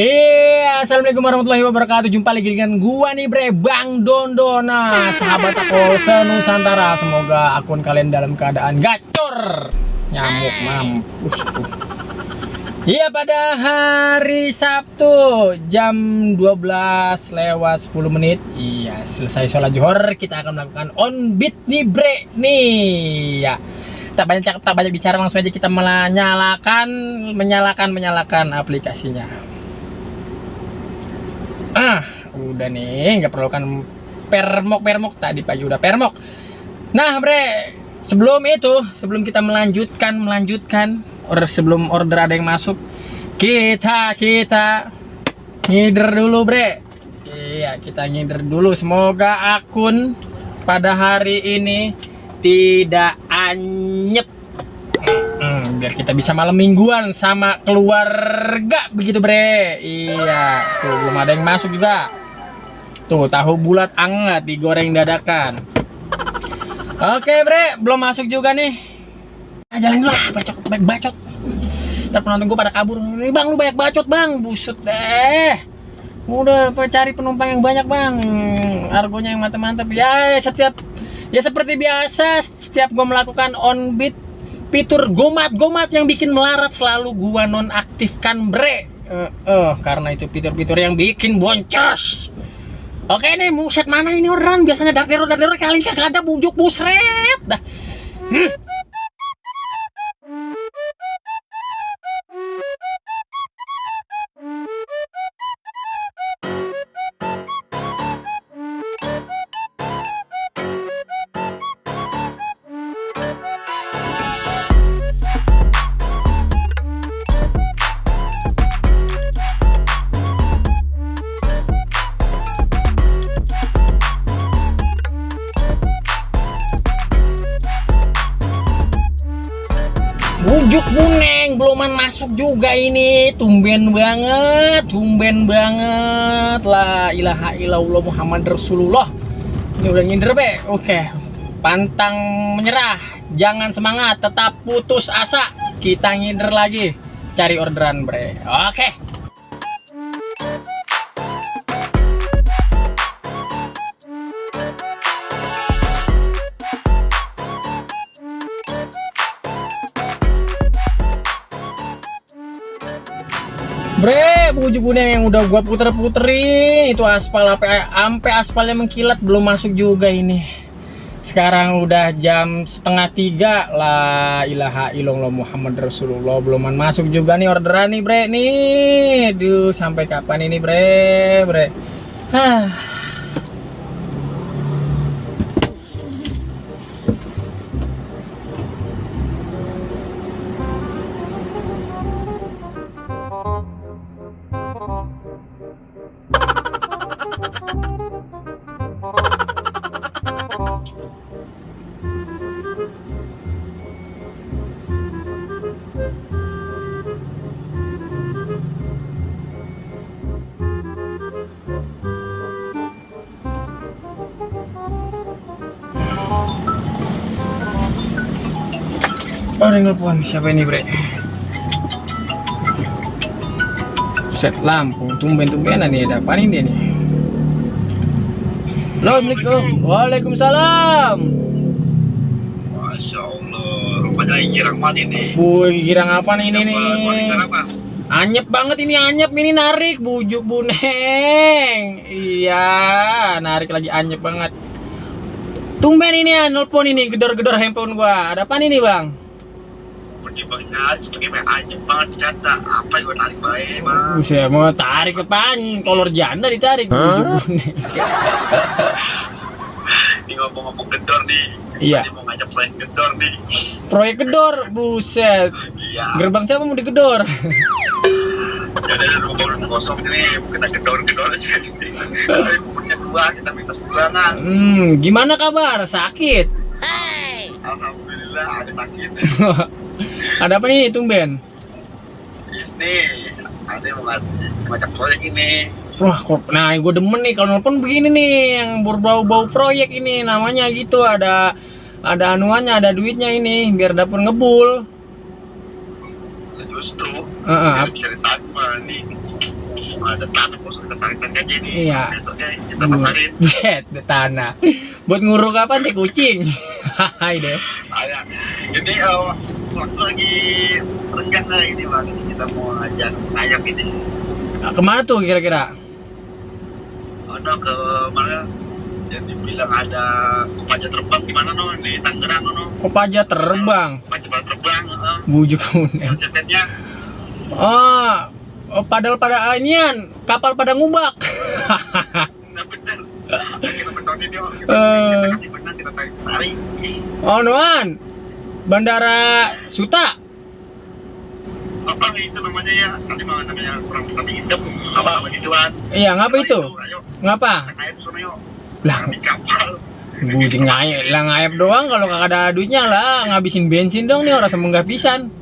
Assalamualaikum warahmatullahi wabarakatuh. Jumpa lagi dengan gua nih bre, Bang Dondona, sahabat aku senusantara. Semoga akun kalian dalam keadaan gacor, nyamuk mampus tuh. Iya, pada hari Sabtu jam 12 lewat 10 menit. Iya, selesai sholat zuhur, kita akan melakukan on beat nih bre nih ya. Tak banyak bicara, langsung aja kita menyalakan aplikasinya. Udah nih, nggak perlu kan permok tadi pagi udah permok. Nah bre, sebelum kita melanjutkan sebelum order ada yang masuk, kita ngider dulu bre. Iya, kita ngider dulu. Semoga akun pada hari ini tidak anyep, biar kita bisa malam mingguan sama keluarga begitu bre. Iya, tuh belum ada yang masuk juga. Tuh, tahu bulat anget digoreng dadakan. Oke bre, belum masuk juga nih. Jalan dulu lah, bacot. Ntar penonton gue pada kabur. Nih bang, lu banyak bacot bang, busut deh. Udah cari penumpang yang banyak bang, argonya yang mantap-mantap. Ya seperti biasa, setiap gue melakukan on beat, fitur gomat yang bikin melarat selalu gua nonaktifkan bre. Karena itu fitur-fitur yang bikin boncos. Oke nih, muset mana ini orderan? Biasanya dakdero kali kagak ada, bujuk busret dah. Bujuk buneng, beluman masuk juga ini. Tumben banget. La ilaha illallah Muhammad Rasulullah. Ini udah nginder be. Oke. Pantang menyerah, jangan semangat, tetap putus asa. Kita nginder lagi, cari orderan bre. Oke. Bre, bujuk buneng yang udah gua puterin itu aspal sampai aspalnya mengkilat, belum masuk juga ini. Sekarang udah jam 2:30. La ilaha illallah Muhammad Rasulullah, belum masuk juga nih orderan nih bre nih. Duh, sampai kapan ini bre? Ada yang nelfon, siapa ini bre? Set Lampung, tumben-tumbenan nih, ada apa ini nih? Assalamualaikum. Waalaikumsalam. Masya Allah, rupanya girang mati nih. Girang apa nih ini nih? Anyep banget ini, narik bujuk buneng. Iya, narik lagi anyep banget. Tumben ini ya, nelpon ini, gedor-gedor handphone gua. Ada apa nih bang? Seperti anyep banget kata. Apa yang gue tarik baik bang? Saya mau tarik apaan? Kolor janda ditarik. Bujuk buneng. Ini ngomong-ngomong gedor nih. Iya. Mau ngajak proyek gedor nih. Proyek gedor, buset. Iya. Gerbang siapa mau digedor? Jadi ada rumah kosong nih, kita gedor aja. Tapi umurnya 2, kita minta sumbangan. Gimana kabar? Sakit? Alhamdulillah ada sakit. Ada apa nih tumben? Ini ada yang mau ngajak proyek ini. Wah, nah gue demen nih kalau nelfon begini nih, yang berbau-bau proyek ini, namanya gitu, ada anuannya, ada duitnya ini, biar dapur ngebul. Justru Biar bisa ditagih nih. ada tanah bos, kita tarik aja ini. Iya. Kita pasarin. Bet, tanah. Buat nguruk apa teh kucing? Hai deh. Ayah, ini waktu lagi renggang lah ini bang, kita mau ajak ayam ini. Kemana tuh kira-kira? Ada ke mana? Yang dibilang ada kopaja terbang di mana no? Di Tangerang no? Kopaja terbang. Kopaja terbang. Bujuk Konsepnya. Padahal pada inian kapal pada ngubak. Nah bener. Kita betonin yuk. Kita kasih benang, kita tarik. Oh nuan. Bandara Suta. Apa itu namanya ya? Tadi mah namanya kurang tapi hidup. Apa nama gituan? Iya, ngapa itu? Ayo. Ngapa? Ayam sono yuk. Lah, Di kapal. bujuk ngayep lah, ngayep doang kalau kagak ada duitnya lah, ngabisin bensin dong nih orang semenggah pisan.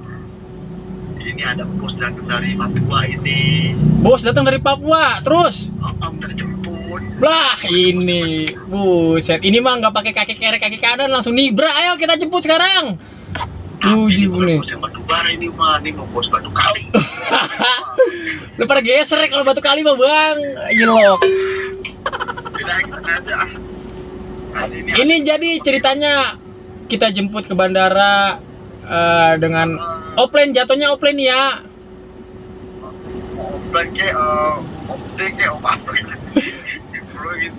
Ini ada bos datang dari Papua ini. Bos datang dari Papua, terus Om dari jemput. lah ini, buset, ini mah nggak pakai kaki kiri kaki kanan langsung nibra, ayo kita jemput sekarang. Ini Bujuk bukan nih. bos yang batu bara ini mah, ini mau bos batu kali. Lu pada geser ya kalau batu kali mah bang, gilok. Beda kita aja. Kali Ini jadi ceritanya kita jemput ke bandara dengan offline, jatuhnya offline ya. Offline ke offline ke apa gitu.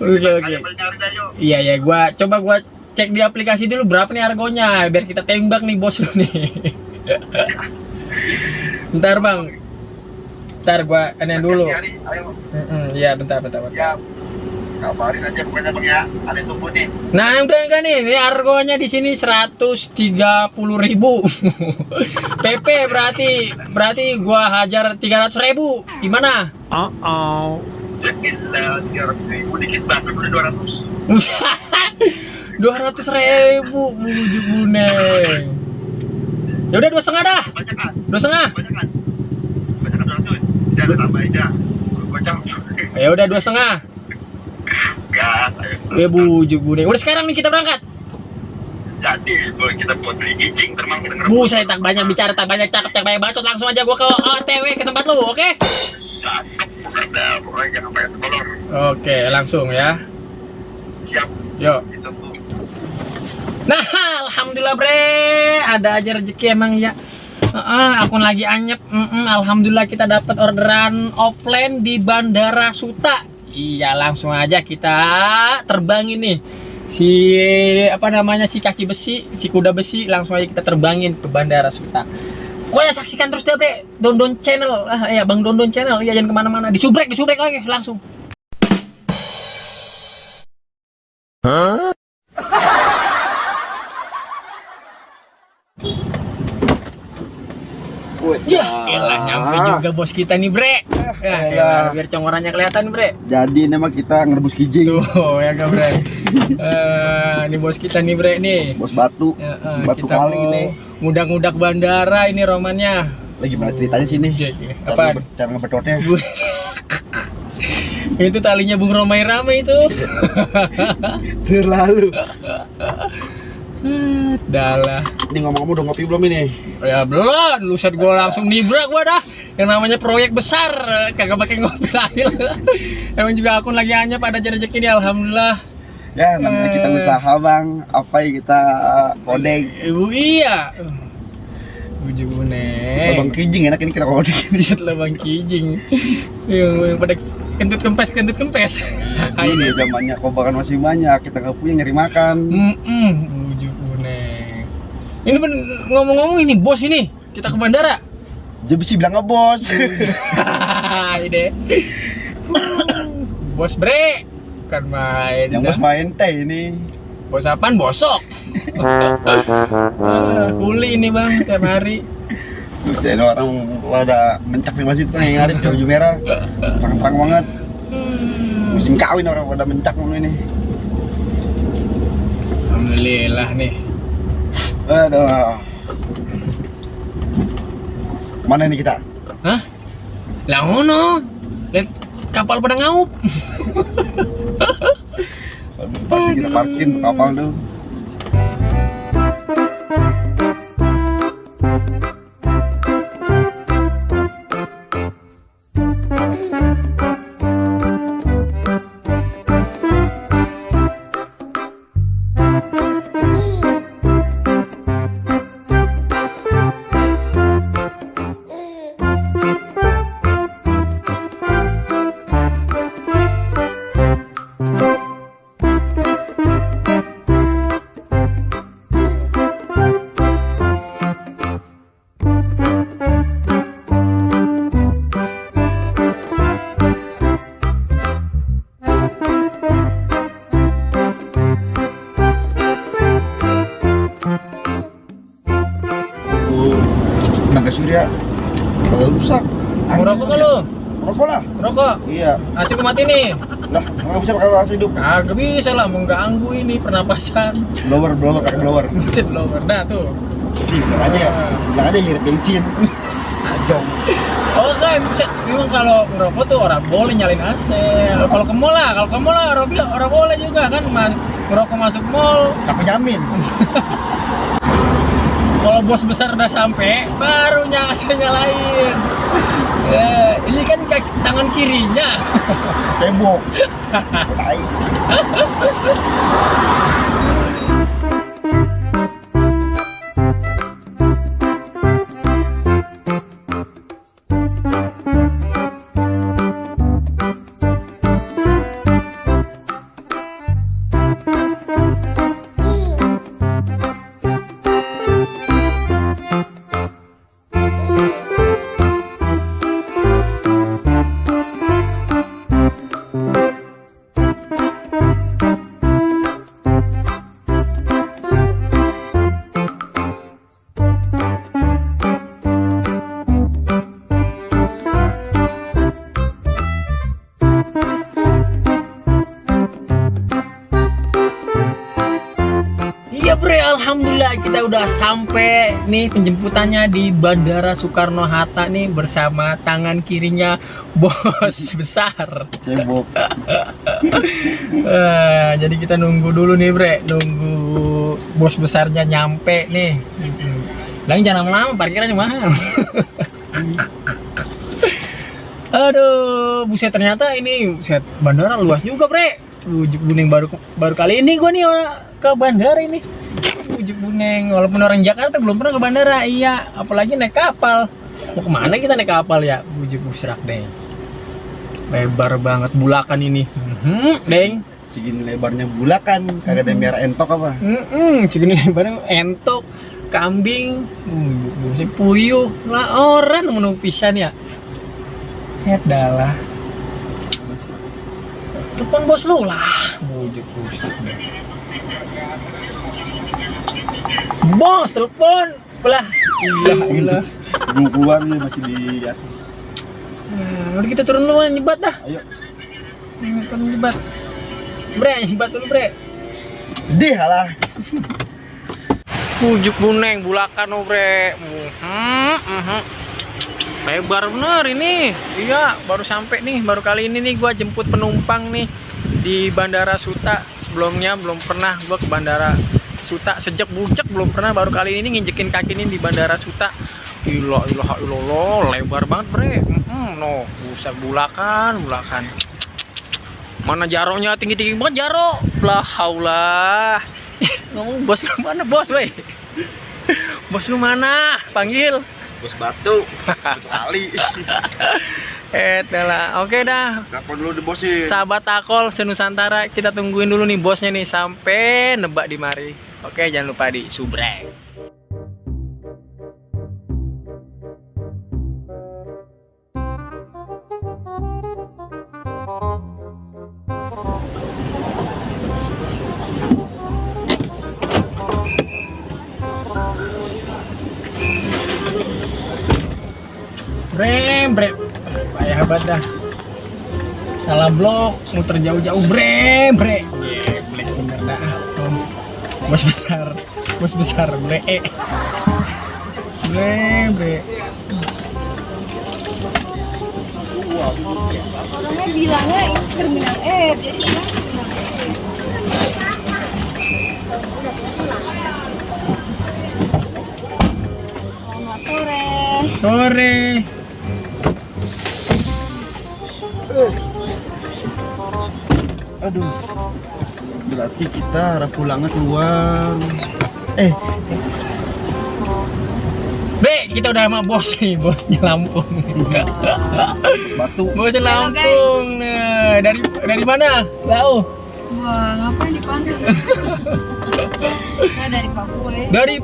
Oke. Iya ya, gua cek di aplikasi dulu berapa nih harganya biar kita tembak nih bos lu nih. Bentar bang, bentar gua aneh dulu. Ayo. Iya bentar. Ya, kabarin aja pokoknya bang ya. Ada tunggu nih. Nah udah enggak nih, ini harganya di sini 130.000. PP berarti gua hajar 300.000. Gimana? Ya elah, 300.000 dikit banget, udah 200. 200.000 bujuk buneng. Ya udah 2,5 dah. Banyak kan? 2,5. Banyak kan? Banyak kan 200? Jangan tambah aja. Gocap. Ya udah 2,5. Gas, ayo. Ya bujuk buneng. Udah sekarang nih kita berangkat. Jadi, boy, kita buat beli gijing terbang kita Buset, tak banyak bicara, tak banyak cakep, tak banyak bacot, langsung aja gua ke OTW ke tempat lu, oke? Cakep, pokoknya jangan pakai kolor. Oke, langsung ya. Siap, Yuk. ditunggu. Nah, alhamdulillah bre, ada aja rezeki emang ya. Akun lagi anyep. Alhamdulillah kita dapat orderan offline di Bandara Suta. Iya, langsung aja kita terbangin nih si si kaki besi, si kuda besi, langsung aja kita terbangin ke Bandara Suta. Pokoknya saksikan terus deh bre, Dondon Channel. Ya Bang Dondon Channel, ya jangan kemana-mana. Disubrek oke, langsung. Ya, elah nyampe juga bos kita nih bre. Ya, elah, biar conggorannya kelihatan bre. Jadi ini mah kita ngerebus kijing. Tuh, ya kan bre. Ini bos kita nih bre nih. Bos batu. Batu Kita kali mau ini. ngudak-ngudak bandara ini romannya. Lagi mana ceritanya sini? Apa? Cara ngebetotnya. Itu talinya Bung Romai Rame itu. Terlalu. Dalah. Ini ngomong-ngomong udah ngopi belum ini? Ya belum, luset gua langsung nibra gua dah. Yang namanya proyek besar, kagak pakai ngopi lagi. Emang juga akun lagi anyap ada rezeki ini, alhamdulillah. Ya namanya kita usaha bang. Apa yang kita kodeng? Ibu iya. Bujuk buneng. Bang kijing enak ini kita kodeng. Lihat lubang kijing. Yang pada kentut kempes. Ini zamannya kobakan masih banyak. Kita nggak punya nyari makan. Bujuk buneng. Ini ngomong-ngomong ini bos ini. Kita ke bandara. Dia besi bilang ngebos. Ide. Bos bre. Kan main. Yang bos main teh ini. Bos apaan? Bosok. Kuli ini bang tiap hari. Bisa orang pada mencak di masjid sana yang ngarit baju merah. Terang-terang banget. Musim kawin orang pada mencak ini. Alhamdulillah nih. Aduh. Mana ini kita? Hah? Lah ngono. Lihat kapal pada ngaup. Kita parkir kapal tuh. lah. Rokok. Iya. AC ku mati nih. Lah, nggak bisa kalau AC hidup. Gak bisa lah, mengganggu ini pernapasan. Blower, pakai blower. Mesin blower, dah tuh. Bilang aja ya. Bilang aja ngirit bensin. Ajong. Oke, memang kalau ngerokok tuh orang boleh nyalain AC. Kalau ke mall lah orang boleh juga kan, ngerokok masuk mall. Siapa jamin? Kalau bos besar udah sampai, baru nyalain. Ya, ini kan tangan kirinya. Cebok. Tai. Iya bre, alhamdulillah kita udah sampai nih penjemputannya di Bandara Soekarno-Hatta nih bersama tangan kirinya bos besar. Cebok. Jadi kita nunggu dulu nih bre, nunggu bos besarnya nyampe nih. Bilang jangan lama-lama, parkirannya mahal. Aduh, buset ternyata ini buset bandara luas juga bre. Wujud Buneng baru kali ini gue nih orang ke bandara ini. Wujud Buneng, walaupun orang Jakarta belum pernah ke bandara, iya, apalagi naik kapal. Mau kemana kita naik kapal ya? Wujud busrak deh. Lebar banget bulakan ini. Deng. Segini lebarnya bulakan, kagak ada merah entok apa? Segini lebarnya entok, kambing, buset puyuh, lah orang menu pisan ya. Dalah. Telepon bos lu lah, wujud busrak deh. Bos, telepon. Belah. Iya. Belum keluar nih, masih di atas. Udah kita turun dulu, nyebat dah. Ayo. Turun nyebat. Bre, nyebat dulu, Bre. Deh lah. Pujuk Buneng, bulakan oh, Bre. Lebar bener ini. Iya, baru sampai nih. Baru kali ini nih gua jemput penumpang nih di Bandara Suta. Sebelumnya belum pernah gua ke Bandara Suta, sejak bucek belum pernah, baru kali ini nginjekin kaki ini di Bandara Suta. Ilah, lebar banget bre. No, buset bulakan. Mana jaronya tinggi banget jaro. Lah haulah. Ngomong bos lu mana bos weh? Bos lu mana? Panggil. Bos batu. Kali. Dah. Oke dah. Telepon dulu di bosin. Sahabat Takol Senusantara, kita tungguin dulu nih bosnya nih sampai nebak di mari. Oke, jangan lupa di subrek. Bre. Payah banget dah. Salah blok, muter jauh-jauh bre. Black bener dah. Bos besar bre. Orangnya bilangnya ini terminal F, jadi bilang terminal F. Selamat Sore. Aduh. Berarti kita arah pulangnya keluar. Bre, kita udah sama bos nih, bosnya Lampung. Batu. Bosnya Lampung. Nah, dari mana? Tahu? Wah, ngapain dipanggil? Saya dari Papua ya. Dari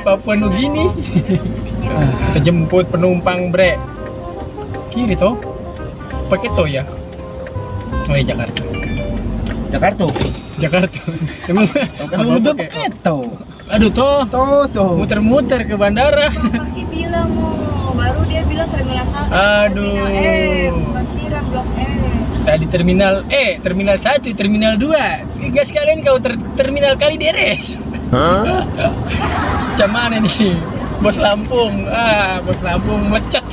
Papua Nugini. Kita jemput penumpang bre. Kiri toh? Pakai toh ya? Oh ya Jakarta. Emang Kan udah begitu. Aduh toh. Tuh. Muter-muter ke bandara. Pakai bilang mau, baru dia bilang terminal 1. Aduh. Terminal F. terminal terminal 1, terminal 2. Enggak sekalian kau terminal Kalideres. Macam mana nih? Bos Lampung. Bos Lampung mecat.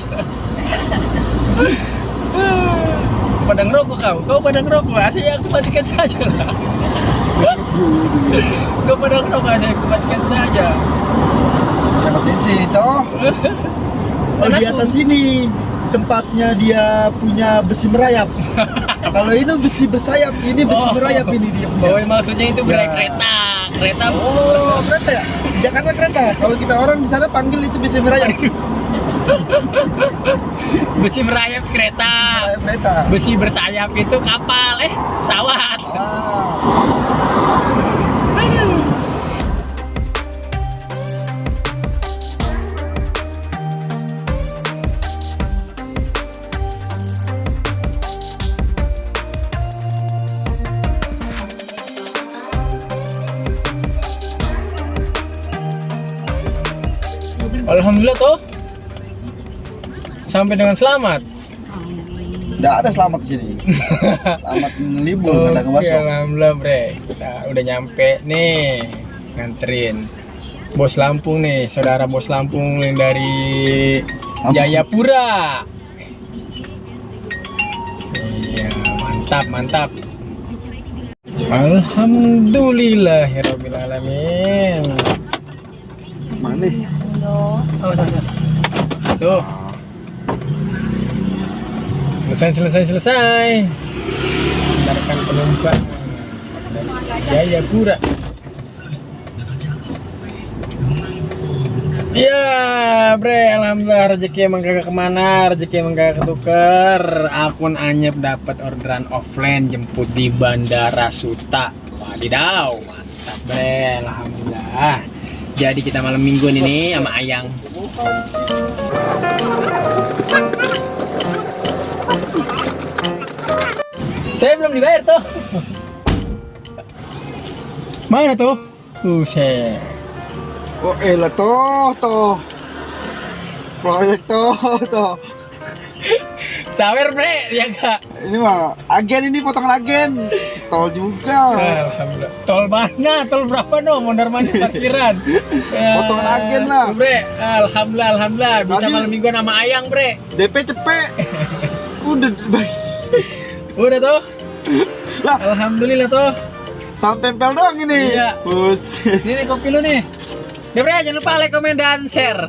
Padang rokok kau padang rokok. Saya aku matikan saja lah. Kau padang rokok, saya aku matikan saja. Yang penting sih toh. Oh, di atas ini tempatnya dia punya besi merayap. Kalau ini besi bersayap, ini besi merayap ini dia punya. Oh, maksudnya itu kereta. Kereta. Oh, kereta ya? Jakarta kereta. Kalau kita orang di sana panggil itu besi merayap. Besi merayap kereta. Merayap kereta. Besi bersayap itu kapal, pesawat. Aduh. Alhamdulillah toh. Sampai dengan selamat. Tidak ada selamat di sini. Selamat libur, ada Oke, ngebasok. alhamdulillah bre. Kita udah nyampe nih, nganterin Bos Lampung nih, saudara Bos Lampung yang dari Jayapura. Iya, mantap. Alhamdulillahirabbil alamin. Mana? Awas. Tuh. Selesai. Antarkan penumpang dari Jayapura. Ya, bre, alhamdulillah rezeki emang kagak kemana, rezeki emang kagak ketuker. Akun Anyep dapat orderan offline jemput di Bandara Suta. Wadidaw, mantap bre, alhamdulillah. Jadi kita malam mingguan ini sama Ayang. Saya belum dibayar tuh. Mana tuh? Buset. Oh, elah toh. Proyek toh. Sawer bre, ya kak. Ini mah agen ini potongan agen. Tol juga. Alhamdulillah. Tol mana? Tol berapa no? Mondar mandir parkiran. Potongan agen lah. Bre, alhamdulillah. Bisa Tadi- malam mingguan sama Ayang bre. DP cepet. Udah baik. Udah tuh. Lah, Alhamdulillah tuh. sound tempel doang ini. Iya. Buset. Ini nih, kopi lu nih. Ya bre, jangan lupa like, komen, dan share.